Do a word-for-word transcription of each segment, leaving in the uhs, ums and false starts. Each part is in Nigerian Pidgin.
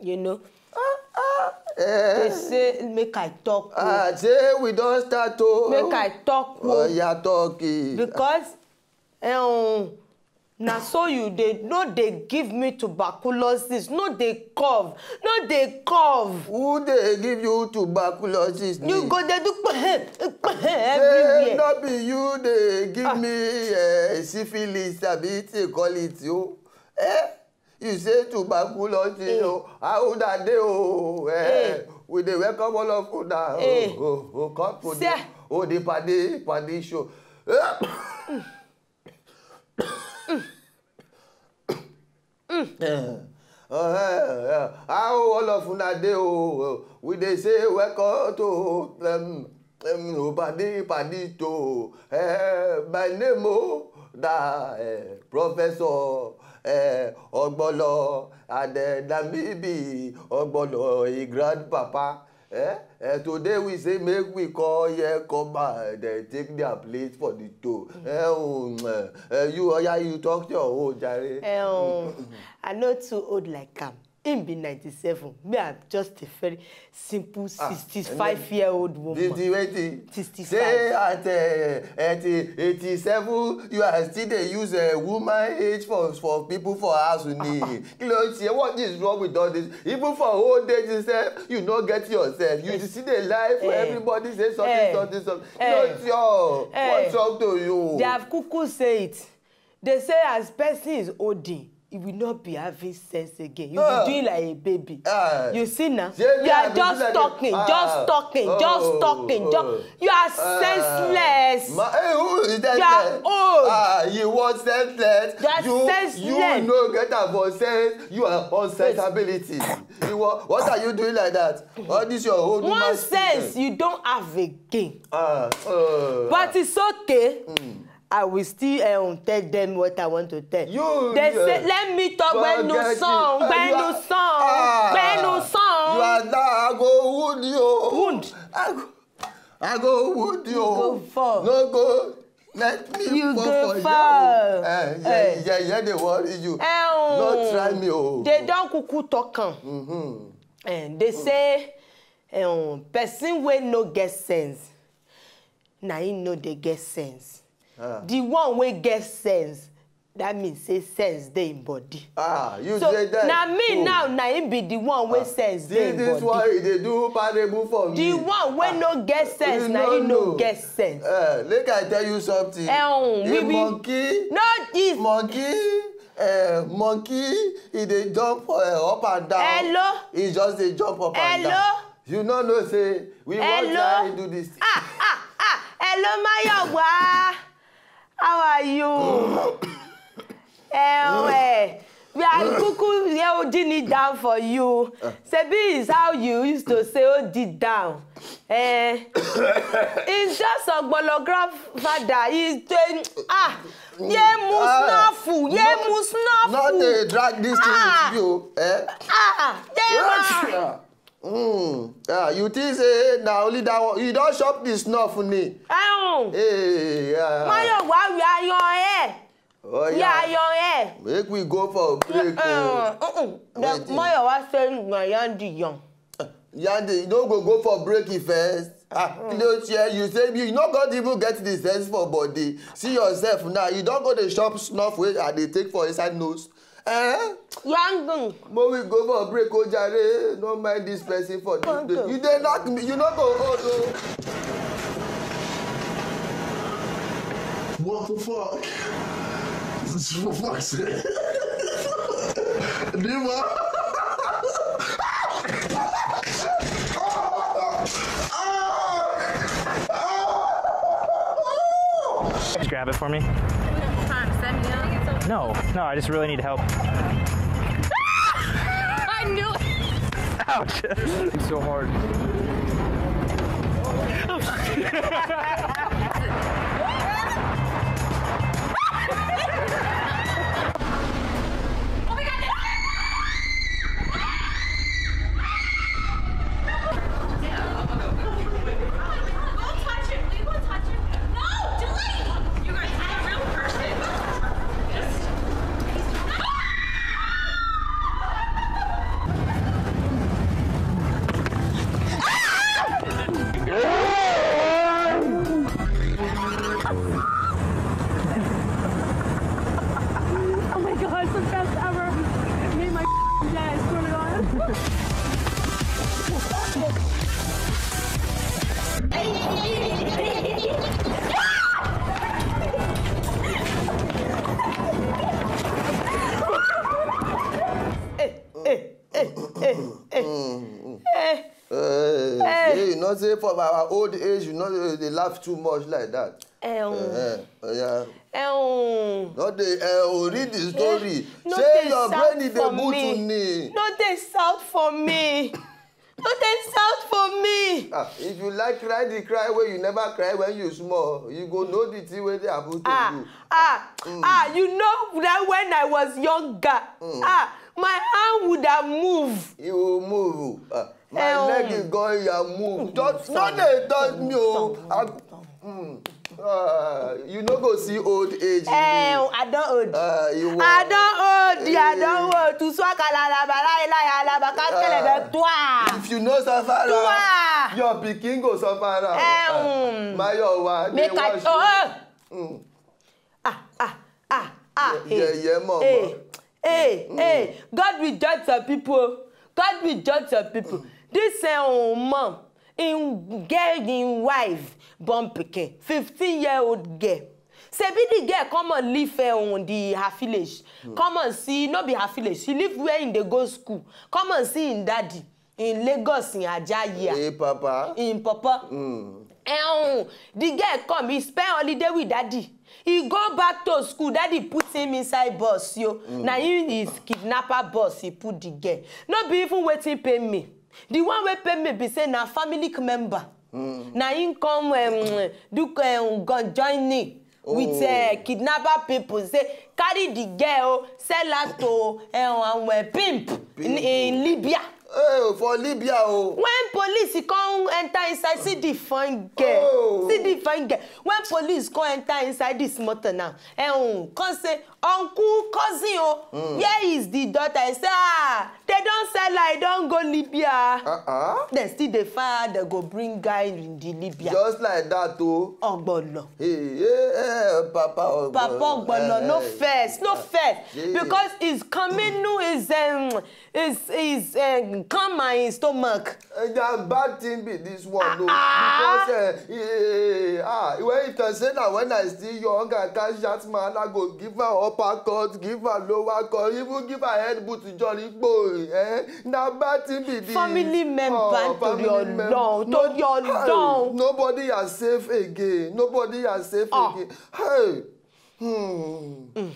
You know, they say make I talk o. Ah, say we don start o. Make I talk o. Oya, talk e. Because um, na so you dey, no dey give me tuberculosis, no dey cough, no dey cough. Who dey give you tuberculosis? You go dey do kpehe, kpehe everywhere. No be you dey give me eh, syphilis, abi wetin you call it o? Eh? You say tuberculosis o, how una dey o? Eh, we dey welcome all of una o, o, o, come to the, o, the party, party show. Eh? Eh, eh, eh, how all of una dey o? We dey say welcome to um, um, Obadi Padito. Eh, my name o na eh, Professor eh, Ogbolo and eh, na me be Ogbolo, him grandpapa. Eh? Eh, today we say make we call here come and eh, take their place for the toe. Eh, um, eh, eh, you, oya, you talk your own, jare. Eh, um, I no too old like am. Him be ninety-seven. Me, I'm just a very simple sixty-five year old woman. Fifty wetin? Sixty-five. Say at uh, at eighty-seven, you are still dey use uh, woman age for for people for house ni. Kí ló ń ṣe? What is wrong with all this? Even for old age itself, you no get yourself. You still dey lie for everybody say something, something, something. Kí ló ń ṣe ọ? What's wrong to you? They have kuku say it. They say as person is olding, he will not be having sense again. You be doing like a baby. You see now? You are just talking, just talking, just talking, just, you are senseless. Ma, eh, who is that? You are old. Ah, you want senseless? You are senseless. You no get about sense. You are unsensibility. You wa-, what are you doing like that? All this your old woman sense you don't have again. Ah, uh, but it's okay. I will still um, tell them what I want to tell. You, they say, let me talk when no song, when no song, when no song. You are now, I go wound you. Wound. I go, I go wound you. You go fall. No go. Let me you fall go for fall. You. Eh, yeah, eh. Yeah, yeah, they worry you. Eh, no try me, oh. They don't cuckoo talk am. Mm-hmm. Eh, they say, um, person wey no get sense. Na him no dey get sense. Ah. The one wey get sense, that means say sense dey him body. Ah, you so say that. Na me now, na him be the one wey sense dey him body. This one, e dey do parable for me. The one wey no get sense, na him no get sense. Eh, make I tell you something. Eh, um, a monkey, no, if monkey, eh, monkey, e dey jump uh, up and down. Hello? E just dey jump up and down. Hello? You no know say we wan try do this thing. Ah, ah, ah. Hello, Mayowa. How are you? Eh, eh, we are kuku here holding it down for you. Sebi is how you used to say hold it down. Eh, it's just Ogbolo grandfather. He's doing, ah, ye mu snafu, ye mu snafu. Not dey drag this thing with you, eh? Ah, ye ma. Mm. Ah, you think say na only that one? You don chop the snuff ni. Ẹ̀hún. Hey, yeah. Mayowa, we are your hair. Oh, yeah. We are your hair. Make we go for break. Uh, uh, uh, uh. Mayowa say na yandi young. Yandi, you no go go for break first. Ah, kí ló ṣe you say you no go even get the sense for body. See yourself now. You don go dey chop snuff wey I dey take for inside nose. Eh? Yangun. Mo we go for break o jare. No mind this person for this place. You dey knock me. You no go hold o. What the fuck? For fuck's sake. Nima. Just grab it for me. No, no, I just really need help. I knew it. Ouch. It's so hard. Say for our old age, you know, they laugh too much like that. Ẹ̀hún. Uh-huh. Yeah. Ẹ̀hún. No dey uh, read the story. No Say dey your shout brain dey for boot me. me. No dey shout for me. No dey shout for me. Ah, if you like cry the cry wey you never cry when you small, you go know the thing wey dey happen to Ah, you. ah, ah, you know that when I was younger, ah, my hand would have moved. You move. Ah, my Eh, leg um. is going, you move. Don't, no dey touch me o. I, mm, ah, you no go see old age. in me. Eh, I don old. Ah, you I don old, I don Eh. old. To swaka la la ba la la la ba ka kele be twa. If you no suffer Twa. am, your pikin go suffer am. Eh, um. Mayowa, dey Make I watch oh. you. Mm. Ah, ah, ah, ah. Yeah, yeah, mama. Hey, hey, hey. God will judge some people. God will judge some people. This uh, mom in girl in wife born pikin, fifteen year old girl. Sebi the girl come and live uh, on the her village. Come and see, no be her village. She live where in dey go school. Come and see in daddy in Lagos in Ajayi. Hey, Papa. In Papa. Ehun, the girl come, he spend holiday with daddy. He go back to school, daddy put him inside bus yo. Na him is kidnapper bus, he put the girl. No be even wetin pay me. The one wey pay me be say na family member. Na him come um, do um, go join me with Oh. uh, kidnapper people say carry the girl o, sell her to um, um, uh, pimp in, in Libya. Hey, for Libya o. When police come enter inside, see the fine girl. Oh. See the fine girl. When police come enter inside this motor now, eh, um, come say, uncle, cousin o, where is the daughter? I say, ah, they don sell her, I don go Libya. Uh-uh. They still dey fire, they go bring guy in the Libya. Just like that o. Ogbolo. Hey, hey, hey, Papa Ogbolo. Papa Ogbolo, no Eh, first, no first. Yeah. Because his coming is um is is um, calm my stomach. Eh, na bad thing be this one o. Ah, Because eh, eh, ah, when if I say na when I still young, I catch that man, I go give am upper cut, give am lower cut, even give am head boot jolly boy. Eh? Na bad thing be this. Family member, Oh, torí family mem- Ọlọ́run, torí Hey, Ọlọ́run. Nobody are safe again. Nobody are safe Ah. again. Hey. Hmm.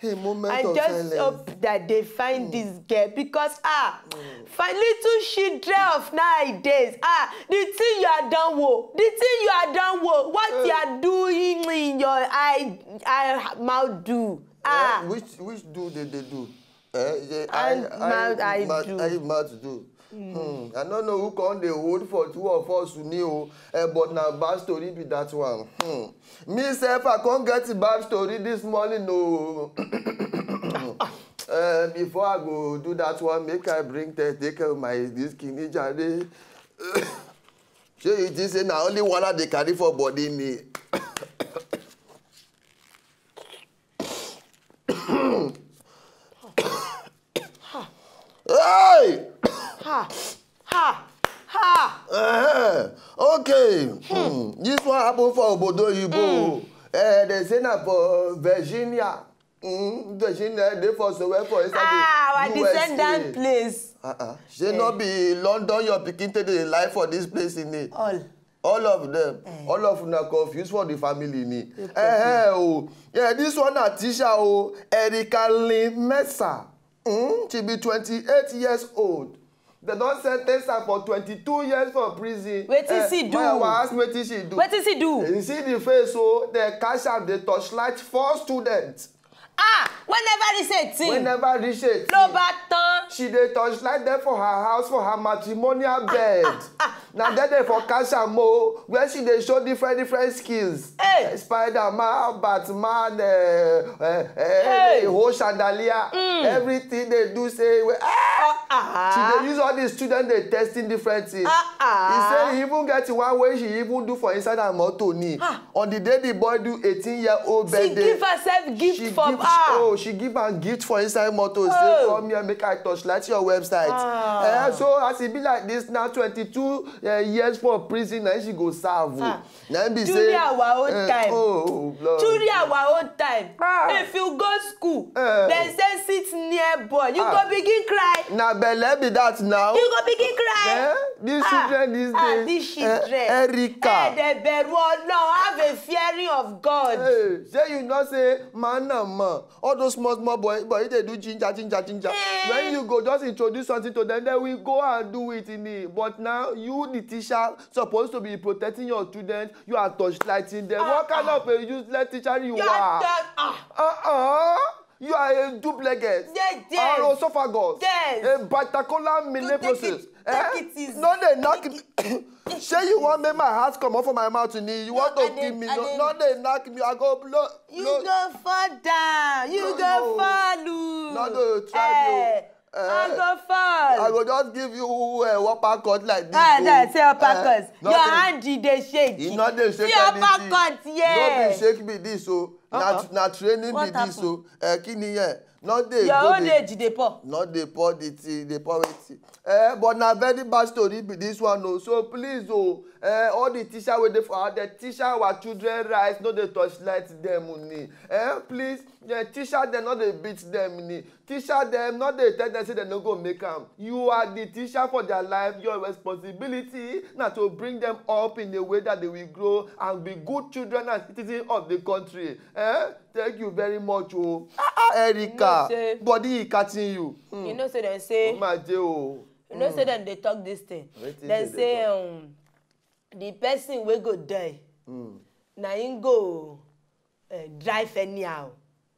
A moment I of just silence. Hope that they find this girl because ah, for little children of nowadays, ah, the thing you are done wo, the thing you are done wo, what you are doing in your eye, eye mouth do, ah. Eh, which which do they they do? Eh, they, I mouth, I do. I mouth do. Hmm. I don't know who come dey hold for two of us ni o. Eh, but na bad story be that one. Hmm. Me sef, I come get bad story this morning o. Eh, before I go do that one, make I bring test take care of my this kidney jare. Shey you think say na only wahala dey carry for body ni? Hey! Ha, ha, ha. Uh-huh. Okay. Hmm. This one happen for obodo oyibo. Eh, they say na for Virginia. Mm, Virginia dey for somewhere for inside Ah, our the U S A. Descendant place. Uh-uh. Shey no be London your pikin take dey lie for this place in it. All. All of them, Eh. all of una confused for the family ni. They Eh, eh, oh. Yeah, this one na teacher o, Erica Lynn Mesa. Mm, she be twenty-eight years old. They don sentence her for twenty-two years for prison. Wetin she do? My, I ask wetin she do. Wetin she do? You see the face o, they catch am, they torchlight four students. Ah, whenever they say thing, Whenever reach eighteen, ló bá tán. She dey torchlight them for her house for her matrimonial bed. Na there they for catch am o, where she dey show different different skills. Hey. Spider-Man, Batman, eh, eh, eh, Hey. the whole chandelier, everything they do say. We, ah! Ah, She dey use all these students dey testing different things. Ah, ah. He say he even get one wey she even do for inside her motor ni. Ah. On the day the boy do eighteen year old She birthday. give herself gift She for give, ah. Oh, she give am gift for inside motor. Say Oh. come here, make I torchlight your website. Ah. Eh, so as e be like this now, twenty-two uh, years for prison, na she go serve. Ah. Na be During say, our own eh, time. Oh Lord. During our own time, Ah. if you go school, Eh. they say sit near Eh, boy, you Ah. go begin cry. Na belle be that now. You go begin cry. Eh? These Ah, children these ah, days. These Eh, children. Erica. Eh, they bẹ̀rù Ọlọ́run. Have a fearing of God. Hey, say you know say man na man. All those small small boy, boy they do ginger, ginger, ginger. Eh. When you go just introduce something to them, they will go and do it in it. But now you, the teacher, supposed to be protecting your students. You are torchlighting them. Ah, What kind ah. of a useless teacher you You are are? done. Ah. Uh-uh. You are a duplicate. Yes, yes. An esophagus. Yes. A bitacola Go take miniprosis. it, take it easy. No, they knock. Say you want make my heart come off of my mouth to me. You No, want to I dey- give me. I No, dey- no, they knock me. I go blow. You blow. go fall down. You No, go no. fall. No, no, try me, oh. Eh, Eh, I go fall. I go just give you uh, one pack cut like this. Ah, so, that say upper eh, cut. Your nothing. hand e dey shake. E no dey shake See upper anything. cut, No yeah. be shake be this o. Na Uh-uh. na training What be this happen? o. Eh, kí ni yẹn? No dey Your go own dey. age dey poor. No dey pour the tea, dey pour wetin. Eh, but na very bad story be this one o. So please o, eh, all the teacher wey dey for out there, teach our children right, no dey torchlight them ni. Eh, please, eh, teacher dem no dey beat them ni. Teacher dem no dey tell them say dem no go make am. You are the teacher for their life. Your responsibility na to bring them up in a way that they will grow and be good children and citizens of the country. Eh? Thank you very much o. Ah, ah, Erica, You know say body e catching you. Hmm. You know say dem say, Ó máa jẹ́ o. you know say dem dey talk this thing. Wetin Dem dem dey say talk? um, the person wey go die, Mm. na him go uh, drive anyhow.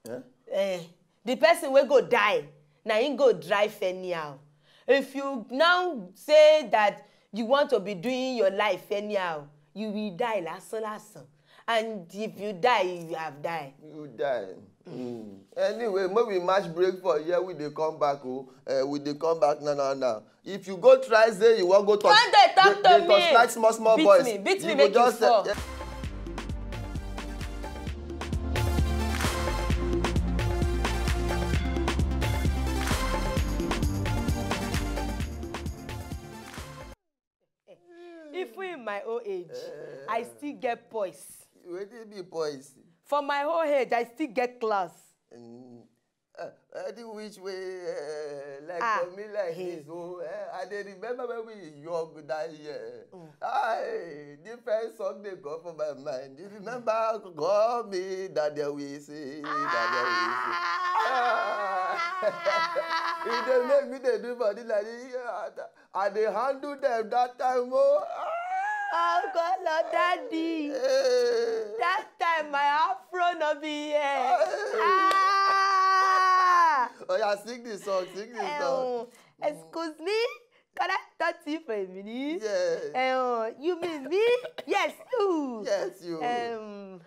Eh? Eh, the person wey go die, na him go drive anyhow. If you now say that you want to be doing your life anyhow, you will die lasan lasan. And if you die, you have died. You die. Mm. Anyway, make we match break for here. We dey come back o. Uh, we dey come back now, now, now. If you go try say you wan go touch, Come dey talk dey- to dey me. touch like small small Beat boys. me, beat You me, go make you just fall. eh, Even in my old age, I still get poise. Wetin be poise? For my old age, I still get class. Mm. Uh, any which way, uh, like Ah, for me like hey. this, oh, eh, I dey remember when we young that year. Mm. Aye, different song dey go for my mind. You remember, call me Daniel Wisi, Daniel Wisi. Ah. Ah. E dey make me dey do body like this. Yeah, I dey handle them that time, oh. Ah. Oh God, Lord Daddy. Eh. That time my afro no be here. Ah. Ah. Oh yeah, sing the song, sing the song. Um, excuse me, can I talk to you for a minute? Yes. Um, you mean me? Yes, you. Yes, you. Um,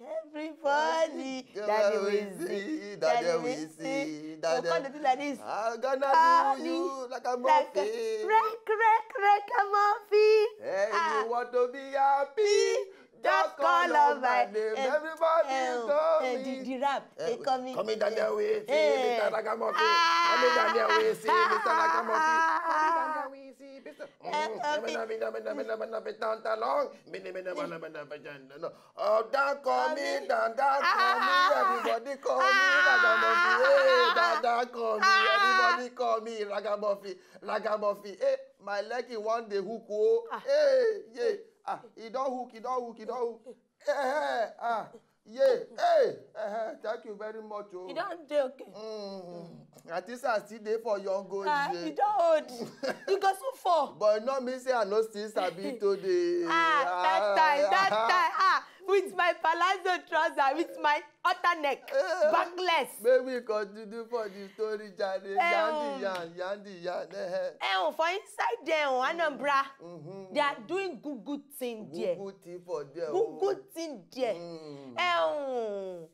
Everybody, Daddy Wizzy, Daddy Wizzy, Daddy. Come do like this. I'm gonna Call do me you like a like a monkey. Rek, rek, rek a monkey. Hey, Ah. you want to be happy? Just Just call call on on my my name. name. Everybody Eh, call eh, me. the, the rap, Eh, they call me. Call me Daddy Wizzy, Eh. Mister Ragamuffin. Call me Daddy Wizzy, Mister Ragamuffin. Call me Daddy Wizzy, Mister Eh, Mm, okay. Nami, nami, nami, nami, nami, nami, tan, tan, long. Mini, mini, mini, mini, mini, mini, no. Oh, that call me, Mommy. that, that call me, Ah. everybody call me, Ah. Ragamuffin. Hey, that, that call me, Ah. everybody call me, Ragamuffin, Ragamuffin. Hey, my leg, he want the hook, oh. Ah. Hey, yeah. Ah, he don't hook, he don't hook, he don't hook. Hey, hey, ah, yeah. Hey, eh, eh, thank you very much, oh. You don't dey okay. Mm. I think I still dey for young gold Ah, yeah. you don't old. You go so far. But no mean say I no still sabi today. Ah, that time, that time, ah, with my palazzo trouser, with my outer neck, Eh, backless. Make we continue for the story, Jare. Eh, Yandi um, yan, yandi yan. Eh, eh. Eh, oh, for inside there, oh, Anambra, Mm-hmm. they are doing good, good thing there. Good, good thing for there. Good, oh. good thing there. Mm. Eh, oh,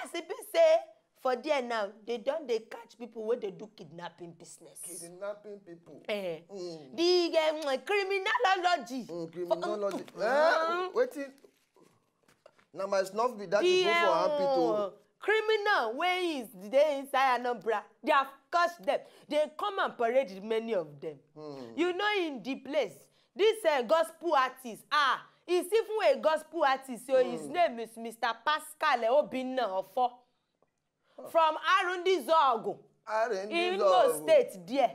as e be say, for there now, they don dey catch people wey dey do kidnapping business. Kidnapping people. Eh. Mm. The um, criminology. Mm, For- criminology. um, Eh? um, Wetin? Na my snuff be that you The put for armpit o. um, criminal wey is dey inside Anambra, they have catch them. They come and parade many of them. Hmm. You know, in the place, this uh, gospel artist, ah, he's even a gospel artist. So his Hmm. name is Mister Pascal Obinna Ofo. From Arundi Zogo. Imo State there.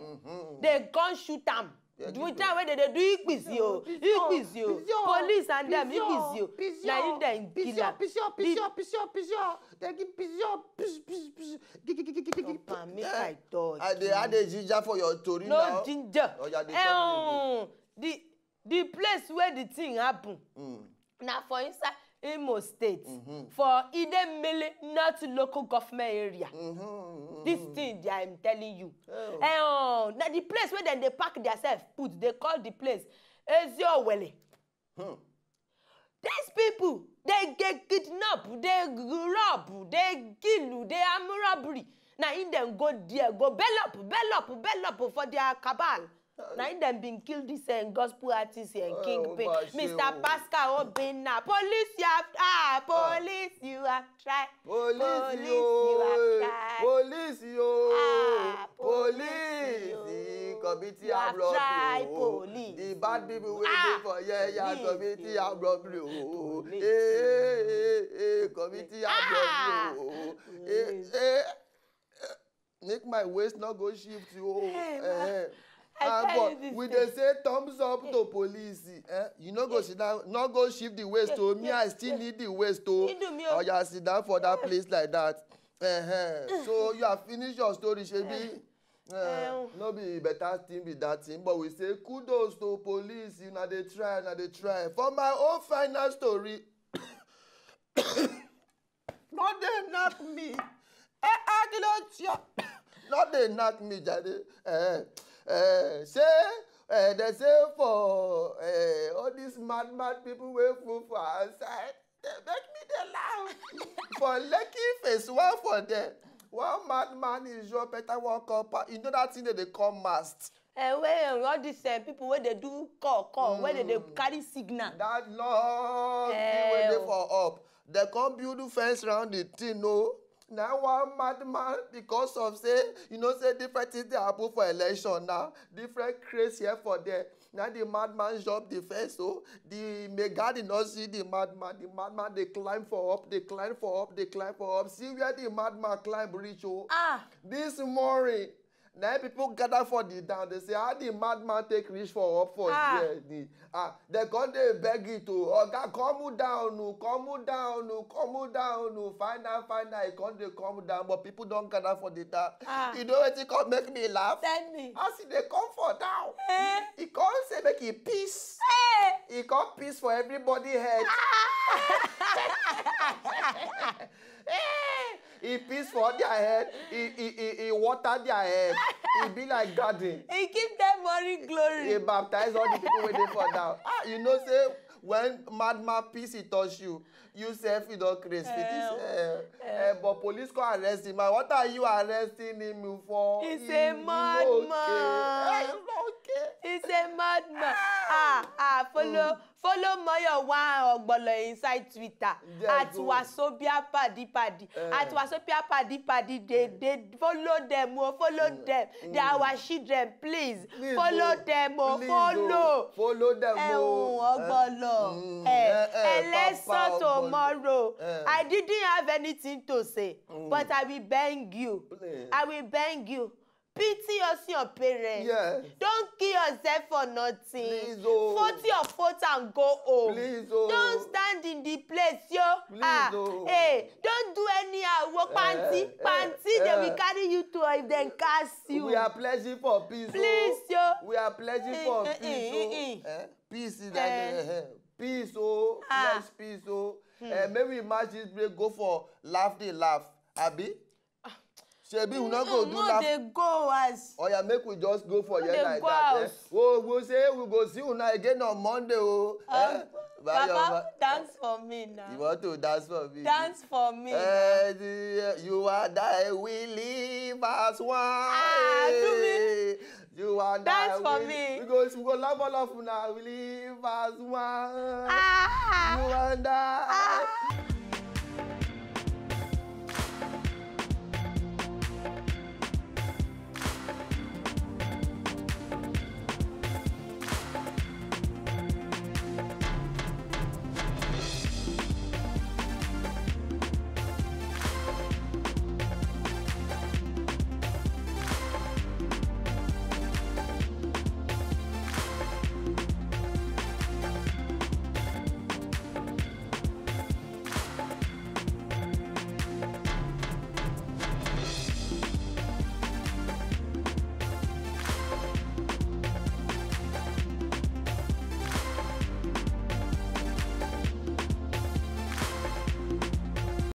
They come shoot am. The time wey dem dey do ikpisi o, ikpisi o, police and dem ikpisi o, na im dem kill am. Pizio, pizio, pizio, pizio, pizio. They give pizio, pizio, pizio, pizio. Papa, make I touch. I dey add a ginger for your tori now. No ginger. Oh, yeah, dey talk. The the place where the thing happen, na for inside Imo State, for Idemili North Local Government Area. This thing that I'm telling you. Eh, oh, na the place where dem dey pack theirself put, they call the place Eziowele. These people, they get kidnap, they rob, they kill, they arm robbery. Na im dem go there, go bell up, bell up, bell up for their cabal. Na im dem bin kill this, eh, gospel artist, eh, Kingpin, Mister Pascal Obinna. Police, you have, ah, police, you have tried. Police, you have tried. Police, you. Ah, police, you. Committee armed robbery, oh. Police. The bad people wey dey for here, yeah, committee armed robbery, oh. Eh, eh, eh, eh, committee armed robbery, oh. Eh, eh. Make my waist no go shift you. Oh. Hey, eh, I tell you this we dey say thumbs up to police. Eh? You no go sit down, no go shift the waist. Oh, me, I still need the waist. Oh, you do me. Oh, yeah, sit down for that place like that. Uh-huh. So you have finished your story, shebi. Uh, no be better thing be that thing, but we say kudos to police. Una dey try, una dey try. For my own final story, no dey knack me. Eh, eh, kí ló ń ṣe ọ́? No dey knack me, jare. Eh, eh, say, eh, they say for, eh, all these mad, mad people wey full for outside, they make me dey laugh. For Lekki phase one for there, one madman is your better work up. You know that thing that they call mast. Eh, wey, eh, all these, eh, people wey dey do call, call, wey dey, dey carry signal. That long thing wey dey for up. They come build fence round the thing, no? Na one madman, because of say, you know say different things dey happen for election now. Different craze here for there. Na the madman jump the fence, oh. The may guard no see the madman. The madman dey climb for up, dey climb for up, dey climb for up. See where the madman climb reach, oh. Ah. This morning, na people gather for the down. They say, "How the madman take reach for up for there?" The, ah, they come dey beg it, oh, "Oga, come down, oh, come down, oh, come down, oh." Final, final, he come dey come down, but people don gather for the down. Ah. You know wetin come make me laugh? Tell me. As he dey come for down, eh? He come say make he piss. Eh. He come piss for everybody head. Ah. Eh. He piss for their head. He, he, he, he water their head. He be like garden. He give them morning glory. He baptize all the people wey dey for down. Ah, you know say when madman piss, he touch you. You sef, you don craze finish. Eh, eh, but police come arrest him. Ah, what are you arresting him for? He's a madman. He's okay. Eh, he's not okay. He's a madman. Ah, ah, follow. Follow Moyo One Ogbolo inside Twitter. Yes, at Wazobia Paddy Paddy. Eh. At Wazobia Paddy Paddy. They, they follow them, oh, follow them. They are our children, please. Please, follow them, oh, please, follow. Follow them, eh, oh, Ogbolo. Eh, eh, eh, election tomorrow. Eh. I didn't have anything to say, but I will beg you. Please. I will beg you. Pity us, your parents. Yes. Don't kill yourself for nothing. Please, oh. Vote your vote and go home. Please, oh. Don't stand in the place, yo. Please, oh. Hey, don't do anyhow. Wo panty, eh, panty, eh, they will carry you to if they cast you. We are pledging for peace, oh. Please, yo. We are pledging for peace, oh. Eh, peace is like, eh, eh, peace, oh. Yes, peace, oh. Eh, may we imagine break, go for laugh, they laugh. Abi? Shebi we no go do laugh. Dey go house. Oya, make we just go for here like that, eh? We say we go see una again on Monday, oh. Eh? Papa, dance for me now. You want to dance for me? Dance for me. Eh, you and I, we live as one. Ah, do me. You and I, dance for me. We go, we go love all of una. We live as one. Ah. You and I. Ah.